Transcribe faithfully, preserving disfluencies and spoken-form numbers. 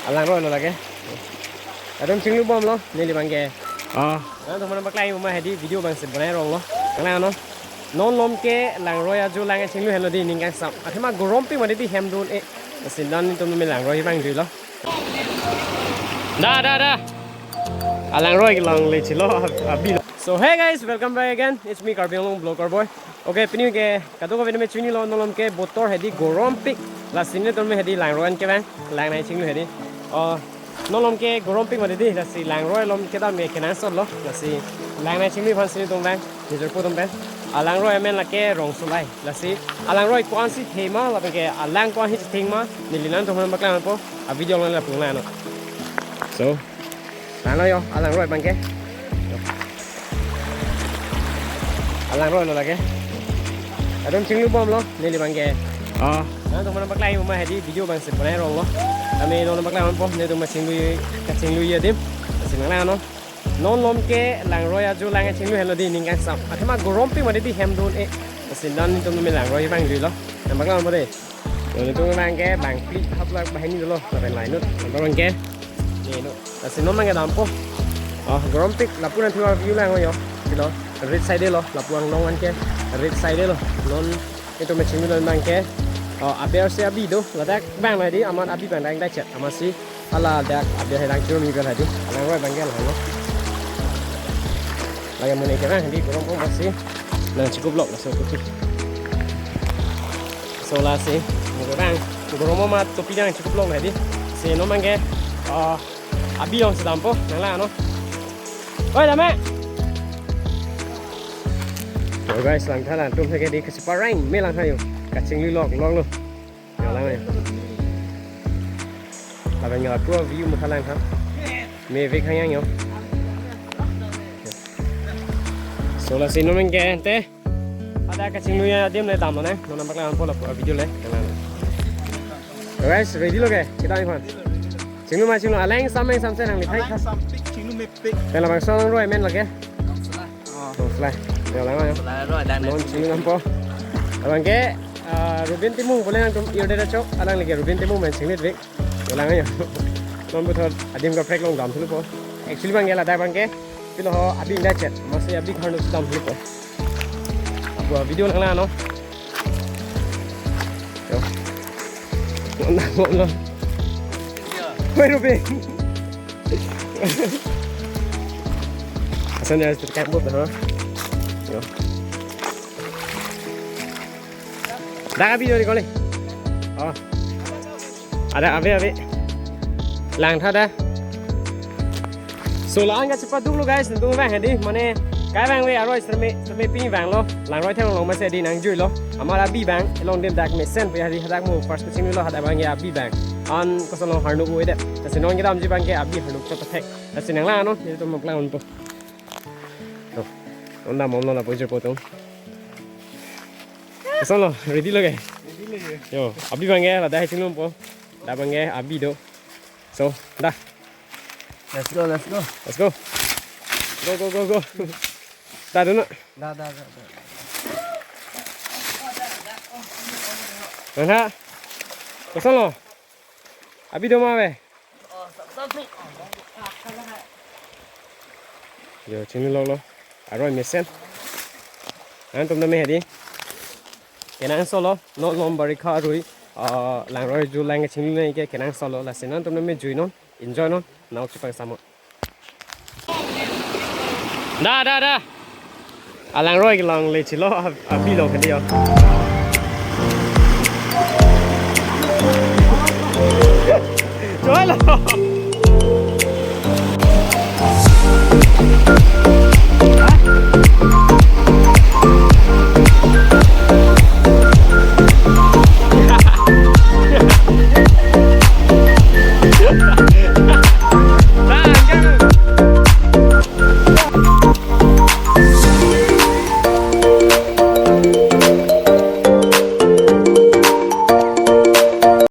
Alangroi lo lake. Latum chinglubomlo, neli abangke. Ah. Nangtum aphan paklang ma hedi video abangsi bonai ronglo. Nanglang non. Non malom ke langroi ajo lang chinglu henlo di ning kangsam. Athema gorompik mati di hem dun-e. Lasi non netum me langroi abang juilo. Da, da, da. Alangroi kelongle chilo abi lo. So hey guys, welcome back again. It's me Karbi Anglong vlogger boy. Okay, pini ke kadokave me chinilo, non malom ke botor hedi gorompik. Lasi netum me hedi langroi an kevang, lang nangchinglu hedi. Oh, non malom ke gorompik mati di, lasi langroi malom kedam me kenangsotlo. Lasi lang nangchinglu aphansi netum vang, nijor po atum pen. Alangroi amen lake Rongsolai. Lasi alangroi ko-ansi thema, lapen ke alang ko-ansi thema, neli nangtum aphan paklang po, a video along lapu lang non. So, ano yo, alangroi abangke. Alangroi lo lake. Latum chinglubomlo, neli abangke. Ah. Nangtum aphan paklang ma hedi video abangsi bonai ronglo. Kami non paklang po, netum ma chinglu, kachinglu adim. Lasi nanglang non. Non malom ke langroi ajo lang chinglu henlo di ning kangsam. Athema gorompik mati di hem dun-e. Lasi non netum me langroi abang juilo. Nang paklang po de. Yo, netum abangke bangphli haplak banghini dolo, lapen lainut. Nang abangke. Ni no. Lasi non abangke dampo. Oh, gorompik, lapu nangthu view lang yo. Silo, right side lo, lapu anglong an ke. Right side lo. Non netum me chinglu abangke. Oh, aber si abi do, ladak abang lo di, amat abi abang dang dachet. Amatsi hala dak abi hai dang churu mi bel hedi. Alangroi abangke lang lo. Lake mane kevang hedi gorom amatsi nangchikuplo laso kuti. So lasi mo kevang gorom amat topi nangchikuplo hedi. Si non abangke, ah, abi alongsi dampo, nanglang non. Oi, dam-e. Yo guys, langtha latum ke di kesipareng me langtha yo. Kachinglu lok lok lo. Yo lang yo. Lapen yo pura view mutha langtha. Mevek hangyang yo. So lasi non abangke te. Ada kachinglu adim le damlo ne. Non nang paklang po lapu video le. Yo guys, ready lo ke? Kita ipan. Chinglu ma chinglu, alang sam, alang sam se nangli thai. Alang sampik, chinglu mepik. Pen labangso alangroi amen lake. Rongsolai. Oh. Rongsolai. Yo lang yo. Rongsolai roi dan. Non chinglu dampo. Abangke, ah, Ruben Timung, kole nangtum ir dera chok, alang lake Ruben Timung men chinglu vek. Yo lang yo. Non puthot adim kaprek along damthulo po. Actually abangke ladak abangke pilo ho abi dachet. Amatsi abi kharnu damthulo po. Apu video nanglang non. Yo. Nang nang non. Wait a bit. Asan ya, terkait buat, ha? Yo. Dak abi do kole. Oh. Ada abi abi. Langtha da. So la-an kachepaduklo guys, netum vang hedi, mane kevang ave aroi seme seme pi vanglo, langroi thang long masi hedi nangjuilo. Amat abi abang along adim dak mesen pu hedi, hadak mo first kachinglu lo, hadak abangke abi abang. An kosonlo harnuk ave det. Lasi non kedamji abangke abi harnuk chot thek. Lasi nanglang non, netum paklang po. To. Non damlo lapu jor po atum. Kosonlo, ready lo ke? Ready lo ke. Yo, abi abangke ladak hai chinglumpo. Dak abangke abi do. So, da. Let's go, let's go. Let's go. Go, go, go, go. Da, do na. Da, da, da, da. Mana? Kosonlo? Abi do ma ave? Yo, chinglu lok lo. Aroi mesen. Nangtum me hedi. Kenangsotlo, non malom barikha arui. Ah, langroi ajo lang chinglu nai ke kenangsotlo. Lasi nangtum me jui non, enjoy non, nang ok chepangsamnon. Da, da, da. Alangroi kelongle chilo, abi lo kadi yo.